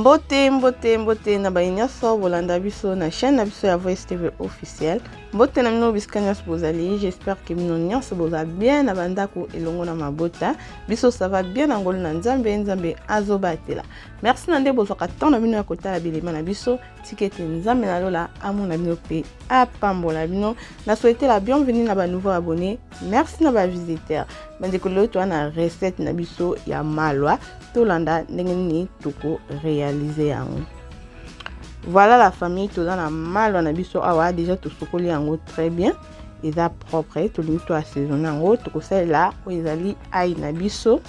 Mbote, mbote, mbote na baye nyonso bolanda biso na chaîne na biso ya Voice TV officiel. Mbote na bino bisika nyonso bozali. J'espère que bino nyonso boza bien na bandako elongo na mabota. Biso ça va bien na ngolu na Nzambe, Nzambe azobatela. Merci na nde bozwaka temps na bino ya kotala bilema na biso. Tika ete Nzambe na lola amona bino mpe apambola bino. Na souhaite la bienvenue na ba nouveaux abonnés. Merci na ba visiteurs. Bandeko lelo toa na recette na biso ya malwa. Tolanda ndenge nini toko réaliser yango. Voilà la famille, toza na malwa na biso awa déjà tosokoli yango très bien. Eza propre, tolingi to assaisonner yango, tokosalela oyo ezali ail na biso.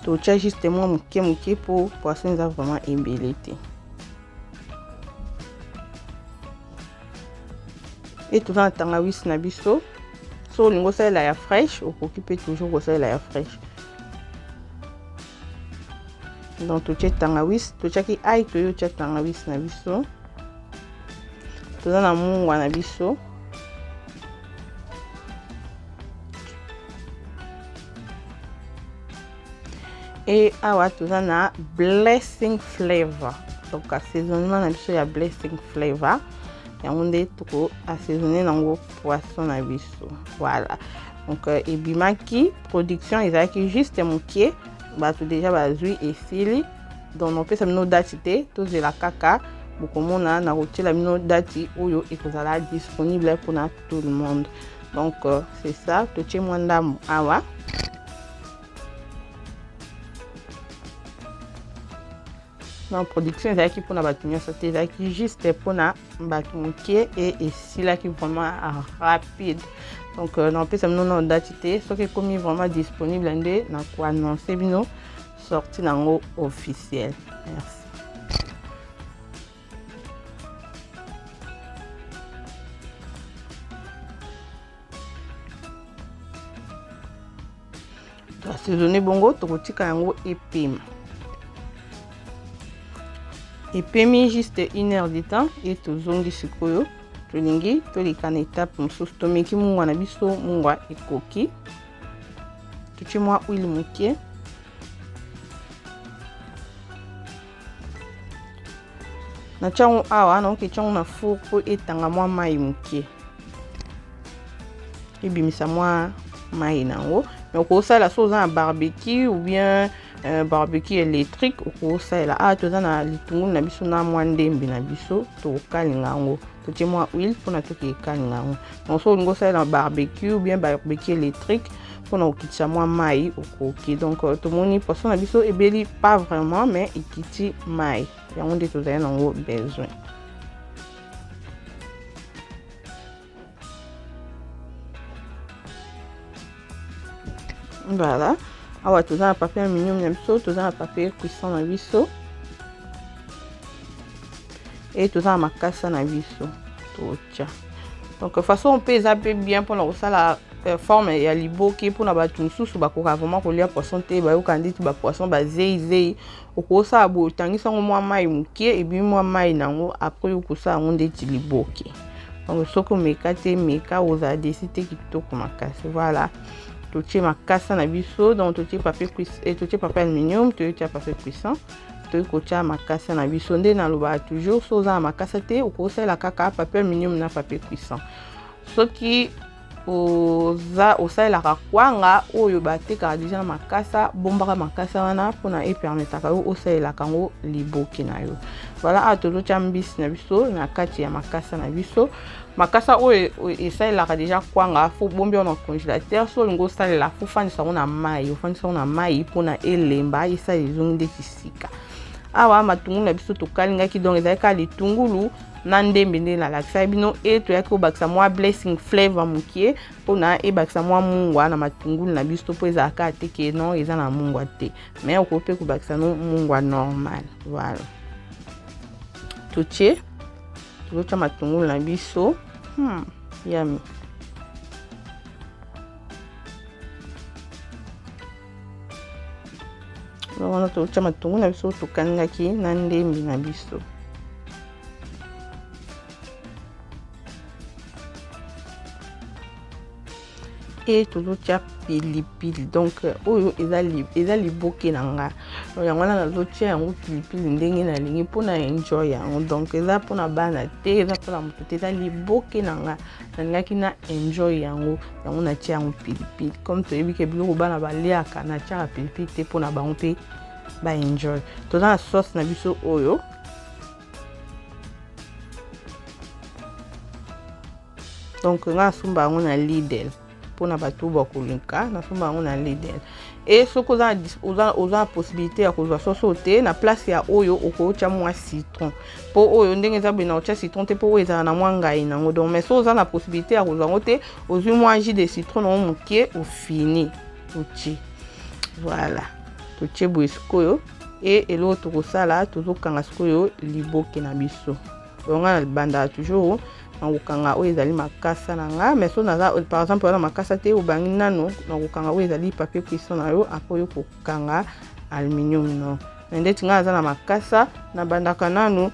Totia juste mwa moke moke po poisson eza vraiment ebele te. E toza na tangawisi na biso. So olingi osalela ya fraîche, okoki pe toujours kosalela ya fraîche. Donc totie tangawisi, totiaki ail, toyo tia tangawisi na biso. Toza na mungwa na biso. E awa toza na blessing flavor. Donc assaisonnement na biso ya blessing flavor. Yango nde toko assaisonner nango poisson na biso. Voilà. Donc ebimaki production ezalaki juste mokie, bato déjà bazwi esili. Donc napesa bino date te, tozela kaka bokomona na kotiela bino date oyo ekozala disponible mpona tout le monde. Donc c'est ça, totie mwa ndambo awa. Non, production ezalaki mpona bato nyonso te, ezalaki juste mpona bato moke e esilaki vraiment rapide. Donc napesa bino na date te, soki ekomi vraiment disponible nde na koannonce bino sortie nango officielle. Merci. Assaisonner bongo, tokotika yango epema. Epemi juste une heure de temps et tozongi sikoyo. Tolingi toleka na étape mosusu, tomeki mungwa na biso, mungwa ekoki. Totie mwa huile moke. Na tiango awa, naoki tiango na four po etanga mwa mai moke. Ebimisa mwa mai nango. Mais okosala so oza na barbecue ou bien barbecue électrique, okosalela. Awa toza na litungulu na biso na mwa ndembe na biso, tokokalinga yango. Totie mwa huile mpona tokekalinga yango. Donc so olingi osalela barbecue ou bien barbecue électrique mpona kokitisa mwa mai okoki. Donc tomoni poisson na biso ebeli pas vraiment, mais ekiti mai. Yango nde tozali nango besoin. Voilà. Awa toza na papier aluminium na biso, toza na papier cuisson na biso. Et toza na makasa na biso totia. Donc façon mpe eza mpe bien mpona kosala forme ya liboke mpona bato mosusu bakoka vraiment kolia poisson te, bayoka ndeti ba poisson ba zei-zei. Okosala boye, otangisi yango mwa mai moke, ebimi mwa mai nango, après okosala yango ndeti liboke. Donc soki omeka te, meka, ozala desi te, kitoko makasi. Voilà. Totie makasa na biso, donc totie papier cuisson, et totie papier aluminium, totie papier cuisson, toye kotia makasa na biso. Nde nalobaka toujours, so oza na makasa te, okosalela kaka papier aluminium na papier cuisson. Soki oza osalelaka kwanga oyo batekaka deja na makasa, bombaka makasa wana mpona epermetaka yo osalelaka yango liboke na yo. Voilà, awa tozotia mbisi na biso na kati ya makasa na biso. Makasa oyo esalelaka deja kwanga, fo bombi yango na congélateur. So olingi osalela, fo fandisa yango na mai, ofandisa yango na mai mpona elemba, esala ezongi ndeti sika. Awa matungulu na biso tokalingaki, donc ezalaki kaka litungulu na ndembe nde nalakisaki bino. E toyaki kobakisa mwa blessing flavor mokie mpona ebakisa mwa mungwa na matungulu na biso, mpo ezalaka te ke non eza na mungwa te, mais okoki mpe kobakisa no mungwa normal. Voilà, totie, tozotia matungulu na biso. Yummy. Wana totia matungulu na biso tokalingaki na ndembe na biso. E tozotia pilipili. Donc oyo eza liboke na nga. Donc yango wana nazotia yango pilipili ndenge nalingi mpo na enjoy yango. Donc eza mpo na bana te, eza mpo na moto te, eza liboke na nga, nalingaki na enjoy yango, yango natia yango pilipili. Comme toyebi ke biloko bana baliaka, natiaka pilipili te mpo na bango mpe ba enjoy. Toza na sauce na biso oyo. Donc nga nasomba yango na Lidl mpona bato oyo bakoluka, nasomba yango na Lidl. E soki oza na possibilité ya kozwa soso te, na place ya oyo okotya mwa citron, mpo oyo ndenge eza boye na otya citron te, mpo oyo ezala na mwa ngai nango. Donc mais soki oza na possibilité ya kozwa yango te, ozwi mwa jus de citron nango moke, ofini otie. Voilà, totie boye sikoyo. E eloko tokosala, tozokanga sikoyo liboke na biso. Donc nga nabandaka toujours na kokanga oyo ezali makasa na nga. Mais so naza par exemple wana makasa te, obangi nano na kokanga oyo ezali papier cuisson na yo, après oyo kokanga aluminium. No, mais ndeti nga naza na makasa, nabandaka nanu.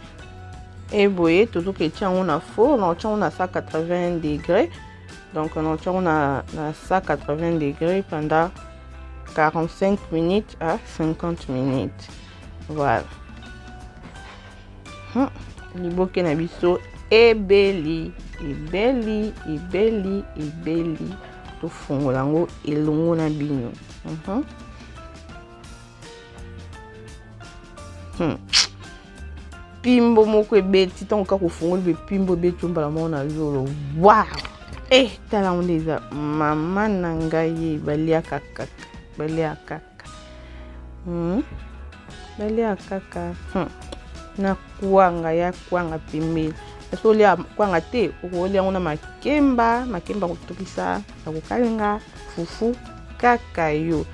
E boye tozoketia yango na four, na otia yango na 180 degré. Donc na otia yango na 180 degré pendant 45 minutes à 50 minutes. Voilà. Liboke na biso ebeli, ebeli, ebeli, ebeli. Tofongola yango elongo na bino. Pimbo moko ebeti ntango kaka ofungoli mpe pimbo ebeti yo mbala moko na zolo. Wow! Tala yango nde eza mama na ngai, baliaka kaka, baliaka kaka. Baliaka kaka. Na kwanga ya kwanga pembeni. Soki olia kwanga te, okolia yango na makemba, makemba kotokisa, ya kokalinga, fufu kaka yo.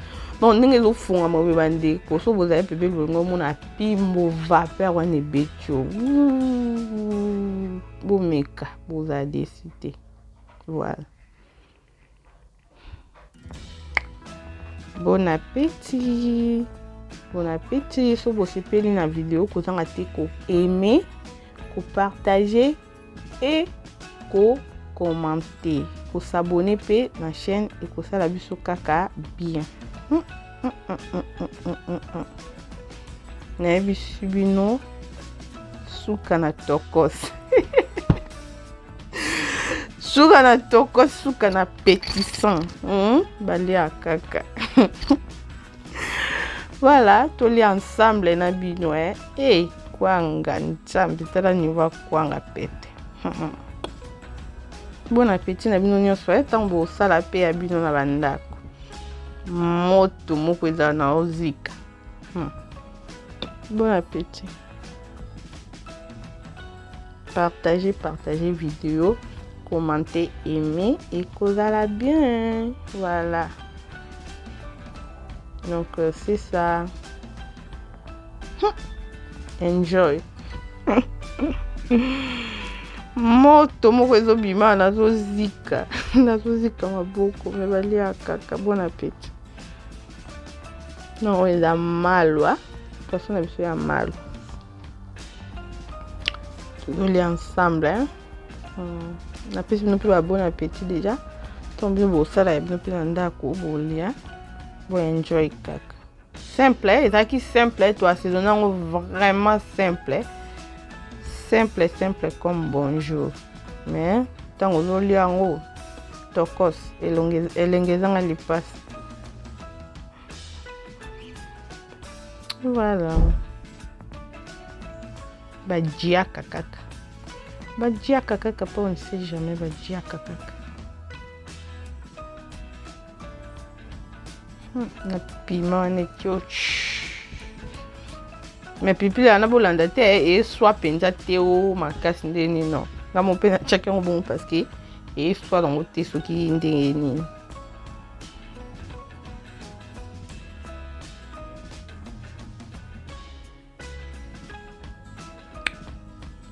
Donc ndenge ezofungama boye bandeko, so bozali pembeni bolingo omona pimbo vapeur wana ebeti yo. Bomeka, bozala desi te. Voilà. Bon appétit. Bon appétit. So bosepeli na video, kozanga te ko aimer, ko partager et ko commenter, ko s'abonner pe na chaîne ekosala biso kaka bien. Nayebisi bino suka na tokos. Suka na tokos, suka na pétissant. Balia kaka. Voilà, tolia ensemble na bino eh. Eh, kwanga nzambe, tala niveau kwanga pete. Bon appétit na bino nyonso eh, ntango bosala pe ya bino na bandako. Moto moko ezala na ozika. Bon appétit. Partagez, partagez vidéo, commentez, aimez et kozala bien. Voilà. Donc c'est ça. Enjoy. Moto moko ezobima, nazozika, nazozika maboko, me balia kaka. Bon appétit. Non, eza malwa, poisson na biso ya malwa. Tozolia ensemble hein? Napesi bino mpe ba bon appétit déjà. Ntango bino bosala ya bino mpe na ndako bolia, bo enjoy kaka. Simple, ezalaki simple, to assaisonner yango vraiment simple. Simple, simple comme bonjour. Mais ntango ozolia yango tokos, elenge ezanga lipasi. Voilà. Badiaka kaka. Badiaka kaka, po on ne sait jamais, badiaka kaka. Na piment wana etio. Mais pilipili wana bolanda te, eswa mpenza te o makasi nde nini, non. Nga mo mpe natiaki yango bongo parce que eswa nango te soki ndenge nini.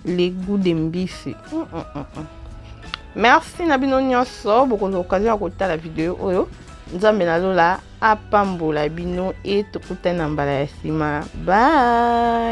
Les goûts de mbisi. Merci na bino nyonso bokozwa occasion ya kotala video oyo. Nzambe na lola apambola bino e tokutana na mbala ya nsima. Bye.